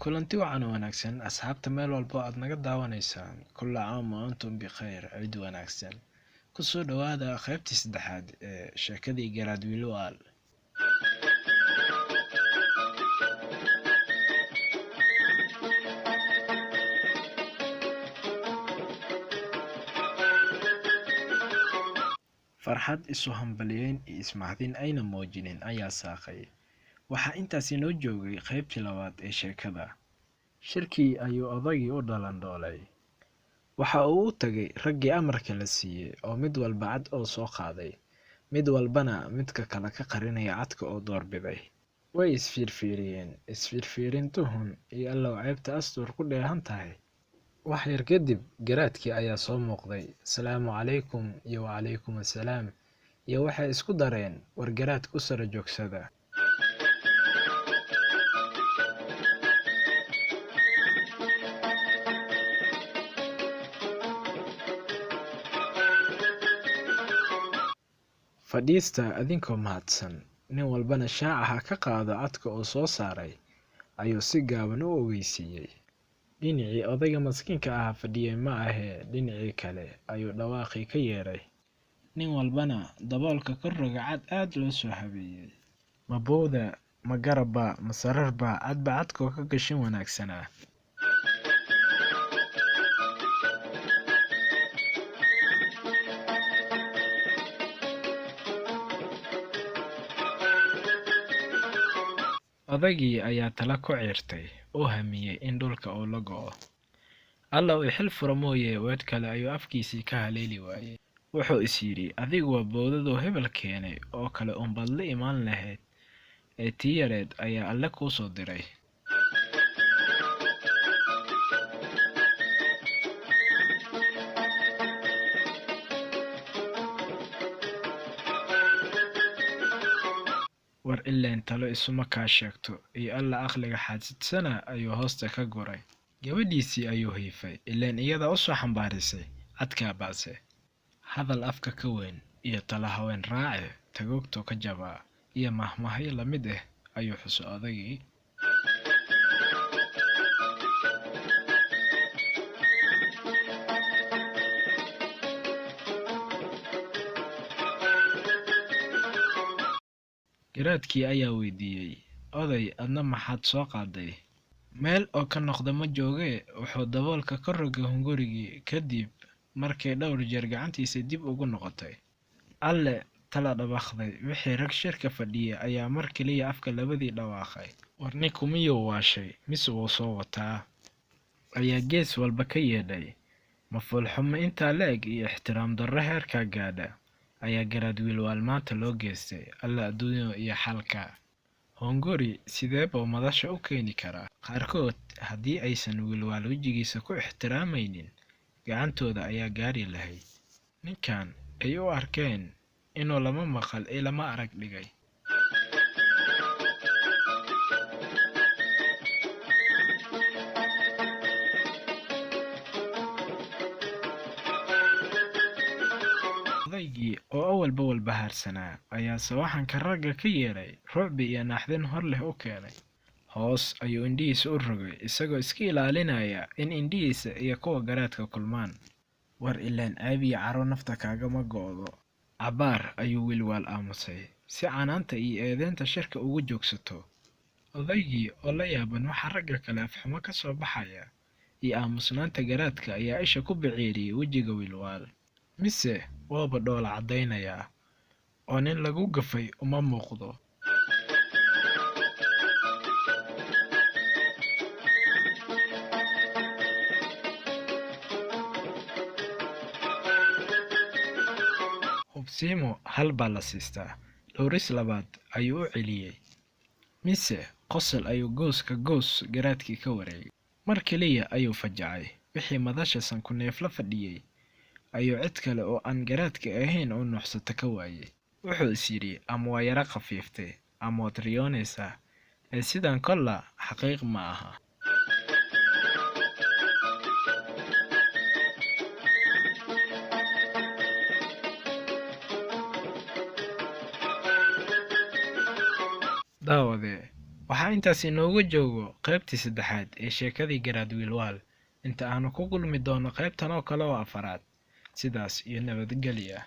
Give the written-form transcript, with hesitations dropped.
Kulanti wacan oo wanaagsan asxaabta meel walba aad naga daawanaysaan. Kulla caam wa antum bikhayr, ciid wanaagsan. Ku soo dhawaada qaybtii saddexaad ee sheekadii Garaad Wiilwaal. Farxad isu hambalyeyn iyo ismahdin ayna muujinin ayaa saaqay. Waxaa intaasi noo joogay qaybtii labaad ee sheekada. Shirkii ayuu odaygii u dhalandoolay. Waxa uu u tagay raggii amarka la siiyay oo mid walba cad oo soo qaaday, mid walbana midka kale ka qarinaya cadka oo doorbiday. Way is fiirfiiriyeen, is fiirfiirin tuhun iyo Allow ceebta astur ku dheehan tahay. Wax yar ka dib garaadkii ayaa soo muuqday. Salaamu calaykum iyo wa calaykum assalaam iyo waxay isku dareen war garaadka u sara joogsada. Fadhiista adinkoo mahadsan, nin walbana shaaca ha ka qaado cadka uu soo saaray, ayuu si gaaban u ogeysiiyey. Dhinacii odayga maskiinka ahaa fadhiyey ma ahee dhinacii kale ayuu dhawaaqii ka yeedhay. Nin walbana daboolka ka roga cad aad loo soo habeeyey. Ma bowda, ma garabba, ma sararba, cadba cadkoo ka gashin wanaagsanaa. Odaygii ayaa talo ku ciirtay oo hamiyey in dhulka uu la go'o. Allow i xil furo mooyee weedh kale ayuu afkiisii ka haleeli waayey. Wuxuu is yidhi adiguba bowdaduu hebel keenay oo kale uunbaad la iman lahayd ee tii yarayd ayaa Alle kuu soo diray. War ileen talo isuma kaa sheegto iyo Alla aqliga xaasidsana ayuu hoosta ka guray. Gabadhiisii ayuu hiifay ileen iyadaa u soo xambaarisay cadkaa baase. Hadal afka ka weyn iyo talo haween raace tagoogtuu ka jabaa iyo maahmaahyo la mid ah ayuu xusay odaygii. Garaadkii ayaa weydiiyey, Oday adna maxaad soo qaaday? Meel oo ka noqdo ma joogee wuxuu daboolka ka rogay hungurigii ka dib markay dhowr jeer gacantiisa dib ugu noqotay. Alle tala dhabakhday wixii rag shirka fadhiyey ayaa mar keliya afka labadii dhawaaqay. War ninku miyuu waashay mise wuu soo wataa? Ayaa gees walba ka yeedhay. Ma foolxumo intaa le'eg iyo ixtiraam darro heerkaa gaadha ayaa Garaad Wiilwaal maanta loo geystay Alla adduunyo iyo xaalka. Hunguri sidee buu madasha u keeni karaa? Qaarkood haddii aysan Wiilwaal wejigiisa ku ixtiraamaynin gacantooda ayaa gaadhi lahayd. Ninkan ay u arkeen inuu lama maqal iyo lama arag dhigay. Odaygii oo awalba walbahaarsanaa ayaa sawaxanka ragga ka yeedhay rucbi iyo naxdin hor leh u keenay. Hoos ayuu indhihiisa u rogay isagoo iska ilaalinaya in indhihiisa iyo kuwa garaadka kulmaan. War ileen ceeb iyo caro nafta kaagama go'do. Cabbaar ayuu Wiilwaal aamusay si canaanta iyo eedaynta shirka uga joogsato. Odaygii oo la yaaban waxa ragga kale afxumo ka soo baxaya iyo aamusnaanta garaadka ayaa isha ku baciiriyay wejiga Wiilwaal. Mise waaba dhoola caddaynayaa oo nin lagu gafay uma muuqdo. Hubsiimo hal baa la siistaa, dhowris labaad ayuu u celiyay. Mise qosol ayuu goos ka goos garaadkii ka wareegay. Mar keliya ayuu fajacay. Wixii madasha sanku-neefla fadhiyay ayuu cid kale oo aan garaadka ahayn oo nuuxsata ka waayay. Wuxuu is yidhi ama waa yara khafiiftay ama waad riyoonaysaa ee sidan kolla xaqiiq ma aha. Daawade, waxaa intaas inooga joogo qaybtii saddexaad ee sheekadii Garaad Wiilwaal. Inta aanu ku kulmi doono qaybtan oo kale oo afaraad, sidaas iyo nabadgelya.